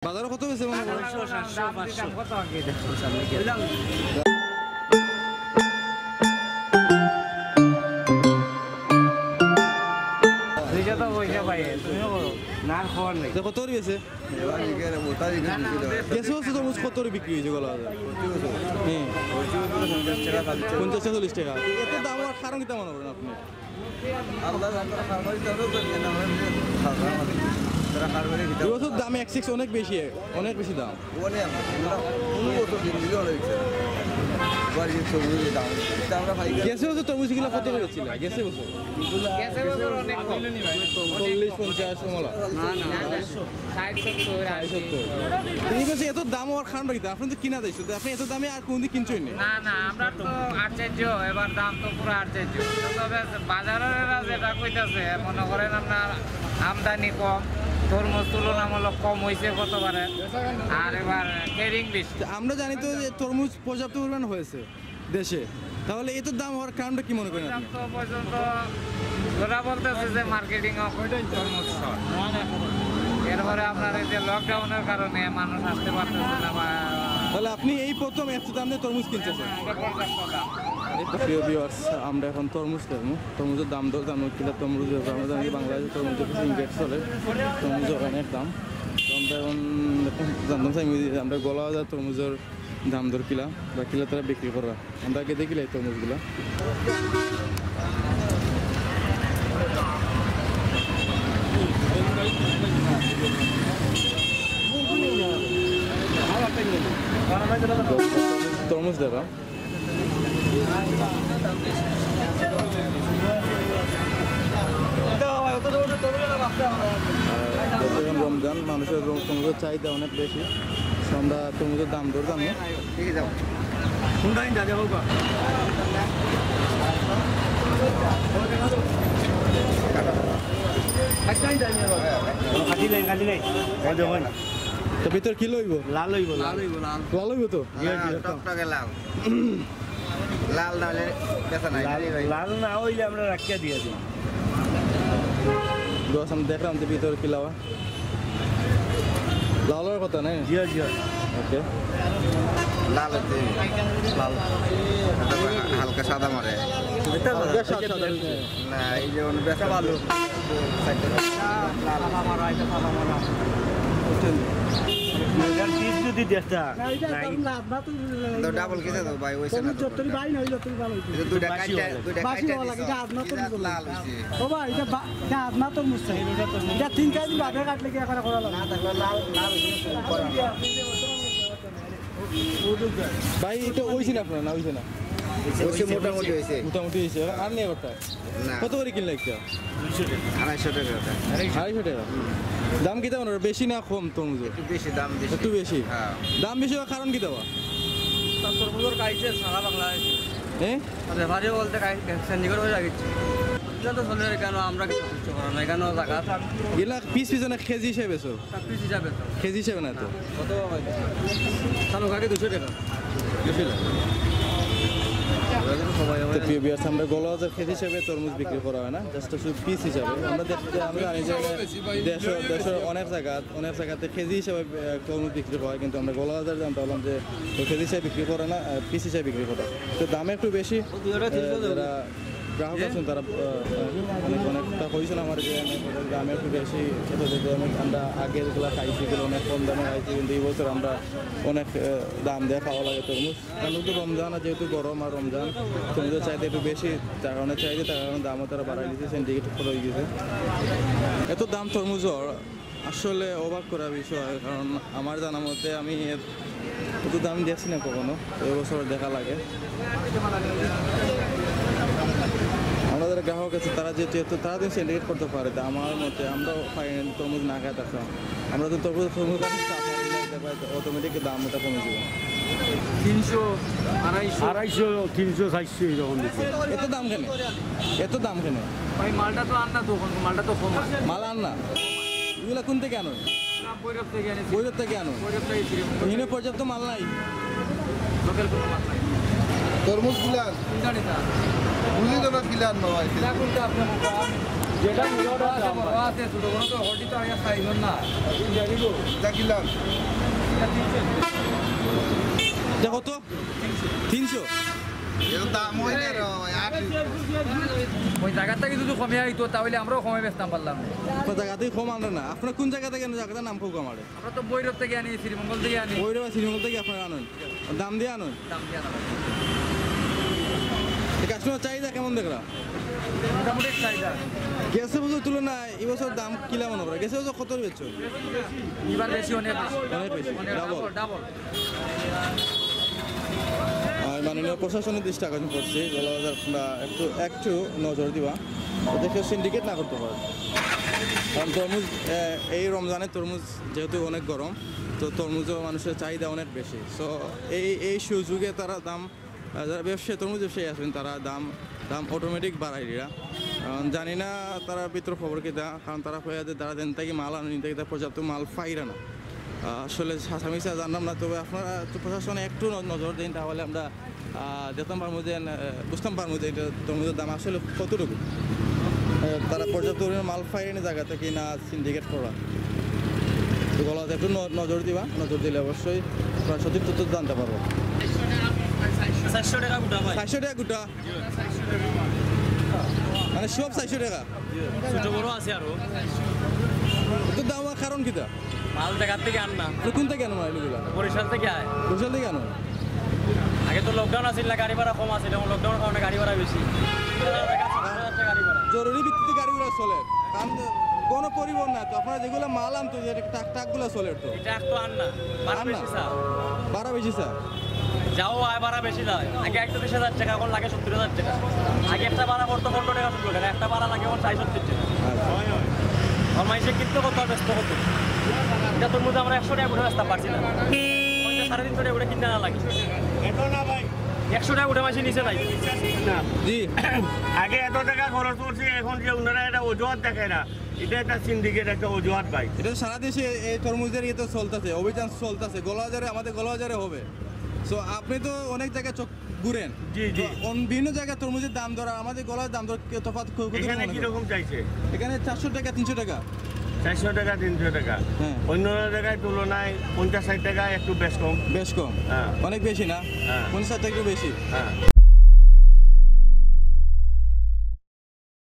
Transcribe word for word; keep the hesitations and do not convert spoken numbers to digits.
বাজারো কত বেচে মনে করো? দুইটা তো পয়সা পাই, তুমিও করো। না, আর খবর নেই। তো কত করি বেচে? এবার এখানে মোটা এখানে ছিল। গেছে বছর তরমুজ কত করি বিক্রি অইছে গলা বাজার? হ্যাঁ। পঞ্চাশ টাকা, চল্লিশ টাকা। পঞ্চাশ টাকা, চল্লিশ টাকা। এত দাম অওয়ার কারণ কিতা মনে করেন আপনি? আমরা যারা কারবারি, তারা তো জানে, আমরা যে সাধারণ মানুষ। তারা কারবারি দিতে এই বছর দাম এক সিক্স অনেক বেশি, অনেক বেশি দাম। ওখানে আমরা, আমরা পনেরো বছর দিন দিলে অনেক বেশি। এবার এই তরমুজের দাম। এটা আমরা খাই। গেছে বছর তরমুজ কিলা কত করি বেচছিলা? গেছে বছর? গেছে বছর অনেক কম। চল্লিশ, পঞ্চাশ কমলা। না, না, না। ষাট, সত্তর, আশি। ষাট, সত্তর। ঠিক আছে, এত দাম অওয়ার কারণটা কিতা? আপনি তো কিনা যাইছো, তো আপনি এত দামে আর কোনদিন কিনছইন না? না, না, আমরা তো আশ্চর্য, এবার দাম তো পুরো আশ্চর্য। তবে বাজারের এরা যেটা কইতাছে, মনে করেন আপনার আমদানি কম, তরমুজ তুলনামূলক কম অইছে গতবারে, আর এবার ক্যারিং বেশি। তো আমরা জানি তো যে তরমুজ পর্যাপ্ত পরিমাণ হয়েছে দেশে, তাহলে এত দাম হওয়ার কারণটা কি মনে করেন আপনি? পর্যাপ্ত পর্যন্ত ওরা বলতেছে যে মার্কেটিং অফ তরমুজ শর্ট। এরপরে আপনার এই যে লকডাউনের কারণে মানুষ আসতে পারতেছে না বা তাহলে আপনি এই প্রথম এত দামে তরমুজ কিনতেছেন? এটা পর্যাপ্ত দাম। এই তো প্রিয় ভিউয়ার্স, আমরা এখন তরমুজ দেখবো, তরমুজের দাম দর জানবো, কিলা তরমুজ আছে। আমরা জানি বাংলাদেশে তরমুজের কিছু রেট চলে, তরমুজের অনেক দাম। তো আমরা এখন জানতাম চাই যে আমরা গলা বাজার তরমুজের দাম দর কিলা বা কিলা তারা বিক্রি করা। আমরা আগে দেখিলাই তরমুজগুলা। তরমুজ দেখা। আর এখন রমজান, মানুষের রম-, তরমুজের চাহিদা অনেক বেশি। তো আমরা তরমুজের দাম দর জানবো। খাটি নাই, খাটি নাই। ওই দেখুন। তো ভিতর কি লইব? লাল অইব, লাল। লাল অইব, লাল। লাল অইব তো? জি, জি, লাল, একদম। টকটকে লাল। লাল না অইলে বেচা নাই, লাল, নানি ভাই? লাল না অইলে আমরা রাখিয়া দিয়া দিই। দোস্ত, আমি দেখলাম যে ভিতর কি লাওয়া। লাল অওয়ার কথা, নায়? জি, জি। ওকে। লাল অইতে। লাল। হালকা সাদা মারে। এটা হালকা সাদা, সাদা অইছে। না, এই যে অন্য বেচা ভালো। লাল। বুঝছেন? এটার পিস যদি দেখতা, না, এটা নাই। তো ডাবল কিসে তো ভাই, অইছে না তো। যতই ভাই না, অইলে ততই ভালো অইতো। এটা দুইটা বাসি কাটতে, অওয়া লাগে। দুইটা বাসি কাটতে অওয়া লাগে, দিছো। এটা আজনা তরমুজ। এটা লাল অইছে। ও ভাই, এটা বা-, এটা আজনা তরমুজ চাই। এটা তিন চার দিন বাদে কাটলে কি এখন করা লাগে? না, তাহলে লাল, লাল অইছে। ভাই, এটা অইছে না আপনার, না অইছে না? অইছে, মোটামুটি অইছে। মোটামুটি অইছে। আর নেই ওটা? না। কত করি কিনলা একটা? আড়াইশো টাকা ওটা। আড়াইশো টাকা? দাম কিতা মনে অয়? বেশি না কম তরমুজের? একটু বেশি, দাম বেশি। একটু বেশি? হ্যাঁ। দাম বেশি অওয়ার কারণ কিতা বা? তার তরমুজের খাইছে সারা বাংলাদেশ। হ্যাঁ? আর ব্যাপারীও বলতে খাই, সেন্ডিগড় হয়ে যাচ্ছে। এটা তো চলে, কেন আমরা কিছু করতে পারবো না, এখানেও জায়গা। এগুলা পিস পিছনে কেজি হিসেবে বেচো? তা পিস হিসাবে তো। কেজি হিসেবে না তো? কত হবে? তাহলে ওখানে দুশো টাকা। দুশো টাকা। তো প্রিয় ভিউয়ার্স, আমরা গলা বাজার কেজি হিসাবে তরমুজ বিক্রি করা হয় না, just শুধু পিস হিসাবে। আমরা দেখতে, আমরা জানি যে দেশে, দেশে অনেক জায়গা, অনেক জায়গাতে কেজি হিসাবে, আহ, তরমুজ বিক্রি হয়, কিন্তু আমরা গলা বাজার জানতে পারলাম যে তো কেজি হিসাবে বিক্রি করে না, আহ, পিস হিসাবে বিক্রি করে। তো দাম একটু বেশি, আহ, যারা গ্রাহক আছেন তারা, আহ, অনেক, অনেকটা কইছেন আমার যে দাম একটু বেশি, এটা যে অনেক আমরা আগে যেগুলো খাইছি, এগুলো অনেক কম দামে খাইছি, কিন্তু এই বছর আমরা অনেক, আহ, দাম দিয়ে খাওয়া লাগে তরমুজ। কারণ তো রমজান, আর যেহেতু গরম আর রমজান, তরমুজের চাহিদা একটু বেশি, তার কারণে চাহিদা, তার কারণে দামও তারা বাড়াই দিচ্ছে, সিন্ডিকেট করে গেছে। এত দাম তরমুজের, আসলে অবাক করা বিষয়, কারণ আমার জানা মতে আমি এত, এত দাম দেখছি না কখনো, এই বছর দেখা লাগে। আমাদের গ্রাহক আছে, তারা যে, যেহেতু তারা যদি সিন্ডিকেট করতে পারে, তা আমার মতে আমরাও পারি না, তরমুজ না খাই থাকতাম। আমরা তো তরমুজ, তরমুজ খাই, অটোমেটিক দাম ওটা কমে যাবে। তিনশো, আড়াইশো। আড়াইশো, তিনশো, চারশো এরকম দিচ্ছে। এত দাম কেন? এত দাম কেন? ভাই, মালটা তো আর না তো, মালটা তো কম আছে। মাল আর না? এগুলা কোন থেকে আনো? না, ভৈরব থেকে আনি। ভৈরব থেকে আনো? ভৈরব থেকে কিনে। এখানে পর্যাপ্ত মাল নাই? লোকাল কোনো মাল নাই। তরমুজ কিলান? কোনটা নিতা? বুঝলি তো না কিলান বাবা, এটা। না, কোনটা আপনার? আছে, বড় আছে, ছোট বড় তো হলটি তো আগে খাইল না। দেখো তো, তিনশো। এর দাম হয় না রে ভাই, আট। ওই জায়গা থেকে যদি কমে আইতো, তাহলে আমরাও কমে বেচতাম পারলাম। তো জায়গাতেই কম আনলে না। আপনারা কোন জায়গা থেকে আনলে? জায়গাটার নাম কউক্কা আমারে। আমরা তো ভৈরব থেকে আনি, শ্রীমঙ্গল থেকে আনি। ভৈরব আর শ্রীমঙ্গল থেকে আপনারা আনেন? দাম দিয়া আনেন? দাম দিয়া আনা। এই কাস্টমার চাহিদা কেমন দেখরা? মোটামুটি চাহিদা। গেছে বছর তুলনায় এই বছর দাম কিলা মনে করে? গেছে বছর কত বেচছো? এবার বেশি, অনেক বেশি। অনেক বেশি, অনেক ডাবল। Double, double. আর মাননীয় প্রশাসনের দৃষ্টি আকর্ষণ করছি, গলাবাজার আপনারা একটু, একটু নজর দিবা, যাতে কেউ সিন্ডিকেট না করতে পারে। কারণ তরমুজ, এ, এই রমজানে তরমুজ যেহেতু অনেক গরম, তো তরমুজও মানুষের চাহিদা অনেক বেশি। সো এই, এই সুযোগে তারা দাম, আহ, যারা ব্যবসায়ী, তরমুজ ব্যবসায়ী আছেন, তারা দাম, দাম অটোমেটিক বাড়াই দিরা। কারণ জানি না তারা ভিতরে খবর কিতা, কারণ তারা কইয়া যে তারা যেন থাকি মাল আনে, নিতে গিয়ে পর্যাপ্ত মাল পাইরা না। আহ, আসলে হাছা মিছা জানলাম না, তবে আপনারা তো প্রশাসনে একটু ন-, নজর দিন, তাহলে আমরা, আহ, দেখতাম পারবো যে, আহ, বুঝতাম পারবো যে এটা তরমুজের দাম আসলে কতটুকু। আহ, তারা পর্যাপ্ত পরিমাণ মাল পাইরা না জায়গা থেকে না সিন্ডিকেট করা। তো গলাতে একটু ন-, নজর দিবা, নজর দিলে অবশ্যই আমরা সঠিক তথ্য জানতে পারবো। চারশো টাকা গুটা ভাই। চারশো টাকা গুটা? মানে সব চারশো টাকা? ছোট বড় আছে আরো। তো দাম হওয়ার কারণ কিতা? মাল জায়গার থেকে আন না। তো কোন থেকে আনো মাল এগুলা? বরিশাল থেকে আয়। বরিশাল থেকে আনো? আগে তো লকডাউন আছিল না, গাড়ি ভাড়া কম আছিল, এখন লকডাউনের কারণে গাড়ি ভাড়া বেশি। গাড়ি ভাড়া। জরুরি ভিত্তিতে গাড়ি ঘোড়া চলে, কারণ গণপরিবহন না তো। আপনারা যেগুলা মাল আনতো, যে ট্রাক, ট্রাকগুলা চলে তো। ট্রাক তো আন না, ভাড়া আন না। বেশি স্যার। ভাড়া বেশি স্যার। যাও আয় ভাড়া বেশি যায়। আগে একশো বিশ হাজার টাকা, এখন লাগে সত্তর হাজার টাকা। আগে একটা ভাড়া পড়তো পনেরো টাকা সত্তর টাকা, একটা ভাড়া লাগে এখন ষাট সত্তর টাকা। আচ্ছা। আমার মাইসে কিনতে কত আর বেচতে কত? এটা তরমুজ আমরা একশো টাকা করে বেচতাম পারছি না। সাড়ে তিনশো টাকা করে কিনতে না লাগে। একশো টাকা উঠে মাসে নিচে নাই। জি। আগে এত টাকা খরচ করছি, এখন যে ওনারা এটা অজুহাত দেখে না, এটা একটা সিন্ডিকেট, একটা অজুহাত ভাই। এটা সারা দেশে এই তরমুজের ইয়ে তো চলতেছে, অভিযান চলতেছে, গলাবাজারে, আমাদের গলাবাজারে হবে। সো আপনি তো অনেক জায়গায় চোখ ঘুরেন। জি, জি। তো অন-, বিভিন্ন জায়গায় তরমুজের দাম দর আর আমাদের গলার দাম দর কে-, তফাৎ ক-, কতটুকু এখানে মনে করেন? কিরকম চাইছে? এখানে চারশো টাকা, তিনশো টাকা। চারশো টাকা, তিনশো টাকা। হ্যাঁ। অন্য জায়গায় তুলনায় পঞ্চাশ ষাট টাকা একটু বেশ কম। বেশ কম। হ্যাঁ। অনেক বেশি না? হ্যাঁ। পঞ্চাশ ষাট টাকা একটু বেশি। হ্যাঁ।